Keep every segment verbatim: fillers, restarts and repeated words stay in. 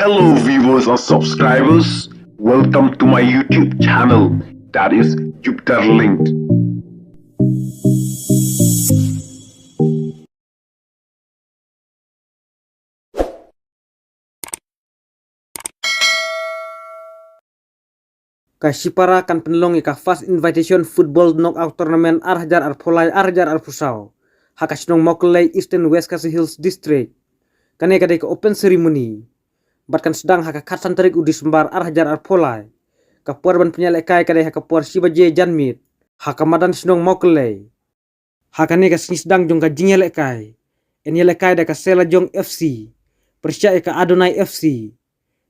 Hello viewers and subscribers, welcome to my YouTube channel, that is Jupiter Linked. Ka Shipara kan pynlong ïa ka First Invitation Football Knockout Tournament ar hajar arphew lai ar hajar arphew saw ha ka shnong Mawkyllei, Eastern West Khasi Hills District. Kane ka dei ka open ceremony bad kan sdang ha ka khatsan tarik u Disembar ar hajar arphew lai. Ka por ban pynïalehkai ka dei ha ka por shi baje janmiet ha ka madan shnong Mawkyllei. Ha kane ka sngi sdang jong ka jingïalehkai, yn ïalehkai da ka Sela Jong F C pyrshah ïa ka Adonai F C.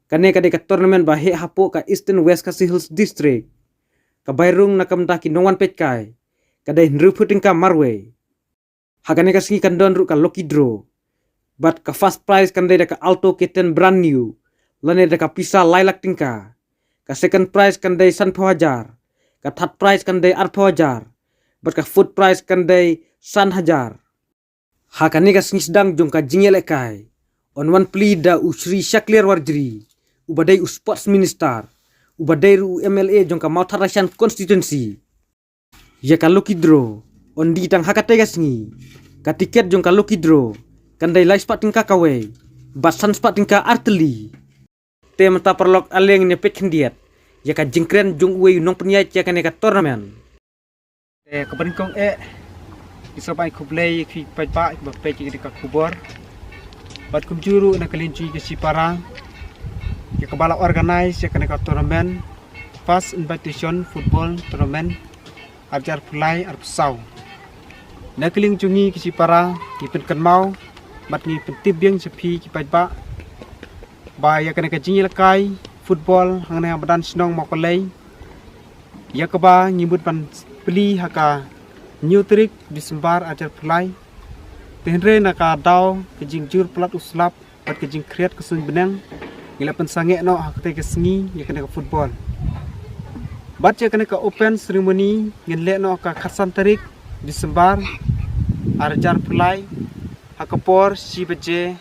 Kane ka dei ka tournament ba heh hapoh ka Eastern West Khasi Hills District. Ka bai rung na ka bynta ki nongwan peitkai ka dei hynriewphew tyngka marwei. Ha kane ka sngi kan don ruh ka lucky draw bad ka first prize kan dei da ka Alto K ten brand new lane da ka pisa lai lak tyngka. Ka second prize kan dei sanphew hajar, ka third prize kan dei arphew hajar bad ka fourth prize kan dei san hajar. Ha kane ka sngi sdang jong ka jingïalehkai, yn wan plie da u Shri Shakliar Warjri, uba dei u Sports Minister, uba dei ruh u M L A jong ka Mawthadraishan Constituency. Ïa ka lucky draw yn dih tang ha katei ka sngi. Ka tiket jong ka lucky draw kan dei lai spah tyngka kawei bad san spah tyngka artylli. Te mynta paralok, ale ngin ïa peit khyndiat ïa ka jingkren jong uwei u nongpynïaid ïa kane ka tournament. Te kaba nyngkong eh, ngi sngewbha ai khublei ïa phi paidbah kiba peit ïa kane ka khubor. Bad kumjuh ruh na ka liang jong ngi ka Shipara, ïa kaba la organize ïa kane ka tournament, First Invitation Football Tournament ar hajar arphew lai arphew saw. Na ka liang jong ngi ka Shipara, ngi pynkynmaw bad ngi pyntip biang sha phi ki paidbah ba ïa kane ka jingïalehkai football hangne ha madan shnong Mawkyllei, ïa kaba ngi mut ban plie ha ka hynñiew tarik December ar hajar arphew lai. Te hynrei na ka daw ka jingjur palat u slap bad ka jingkhriat ka suiñ bneng, ngi la pynsangeh noh ha katei ka sngi ïa kane ka football. Bad ïa kane ka open ceremony ngin leh noh ha ka khatsan tarik December ar hajar arphew lai ha ka por shi baje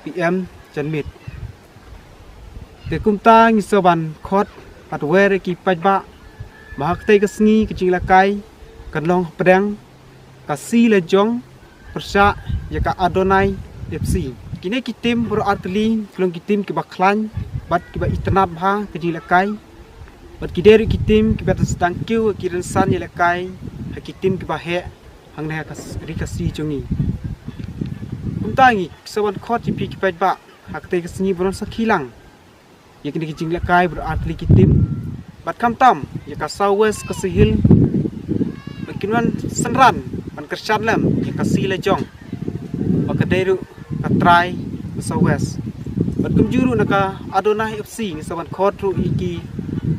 P M janmiet. Te kumta ngi sngewbha ban khot bad wer ïa ki paidbah ba ha katei ka sngi ka jingïalehkai kan long hapdeng ka Sela Jong pyrshah ïa ka Adonai F C. Kine ki team baroh artylli ki long ki team kiba khlaiñ bad kiba itynnad bha ka jingïalehkai. Bad ki dei ruh ki team kiba da sdang kiew ki rynsan ïalehkai ha ki team kiba heh hangne ha ka s-, ri Khasi jong ngi. Kumta ngi sngewbha ban khot ïa phi ki paidbah ha katei ka sngi ban wan sakhi lang ïa kine ki jingïalehkai baroh artylli ki team. Bad khamtam ïa ka South West Khasi Hills ba kin wan synran ban kyrshan lem ïa ka Sela Jong ba ka dei ruh ka trai ka South West. Bad kumjuh ruh na ka Adonai F C ngi sngewbha ban khot ruh ïa ki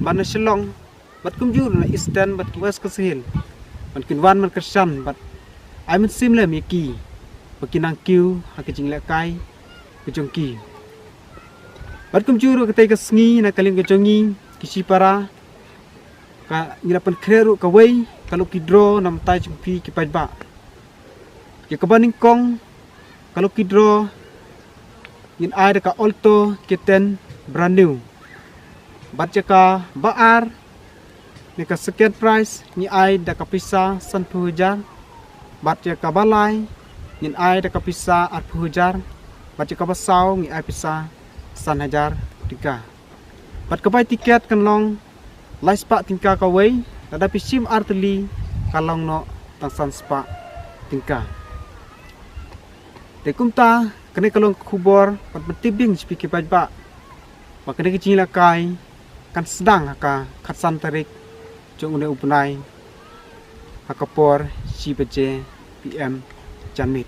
ban na Shillong bad kumjuh ruh na Eastern bad ki West Khasi Hills ban kin wan ban kyrshan bad ai mynsiem lem ïa ki ba kin nang kiew ha ka jingïalehkai ka jong ki. Bad kumjuh ruh katei ka sngi na ka liang ka jong ngi ki Shipara, ka ngi la pynkhreh ruh kawei ka lucky draw na bynta jong phi ki paidbah. Ïa kaba nyngkong ka lucky draw ngin ai da ka Alto K ten brand new. Bad ïa kaba ar ne ka second prize ngi ai da ka pisa sanphew hajar. Bad ïa kaba lai ngin ai da ka pisa arphew hajar. Bad ïa kaba saw ngi ai pisa san hajar tyngka. Bad ka bai tiket kan long lai spah tyngka kawei, lada phi shim artylli ka long noh tang san spah tyngka. Te kumta kane ka long ka khubor ban pyntip biang sha phi ki paidbah ba kane ka jingïalehkai kan sdang ha ka khatsan tarik jong une u bnai ha ka por shi baje P M janmiet.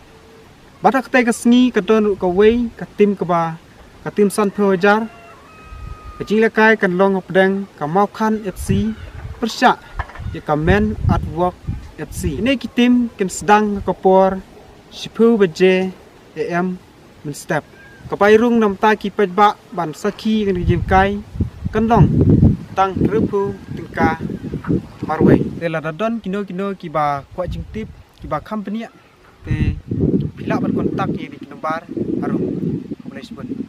Bad ha katei ka sngi ka don ruh kawei ka team kaba, ka team sanphew hajar. Ka jingïalehkai kan long hapdeng ka Mawkhan F C pyrshah ïa ka Men at Work F C. Kine ki team kin sdang ha ka por shiphew baje A M mynstep. Ka bai rung na bynta ki paidbah ban sakhi ïa kane ka jingïalehkai kan long tang hynriewphew tyngka marwei. Te lada don kino kino kiba kwah jingtip, kiba kham bniah, te phi lah ban contact ïa kine ki number harum. Khublei shibun.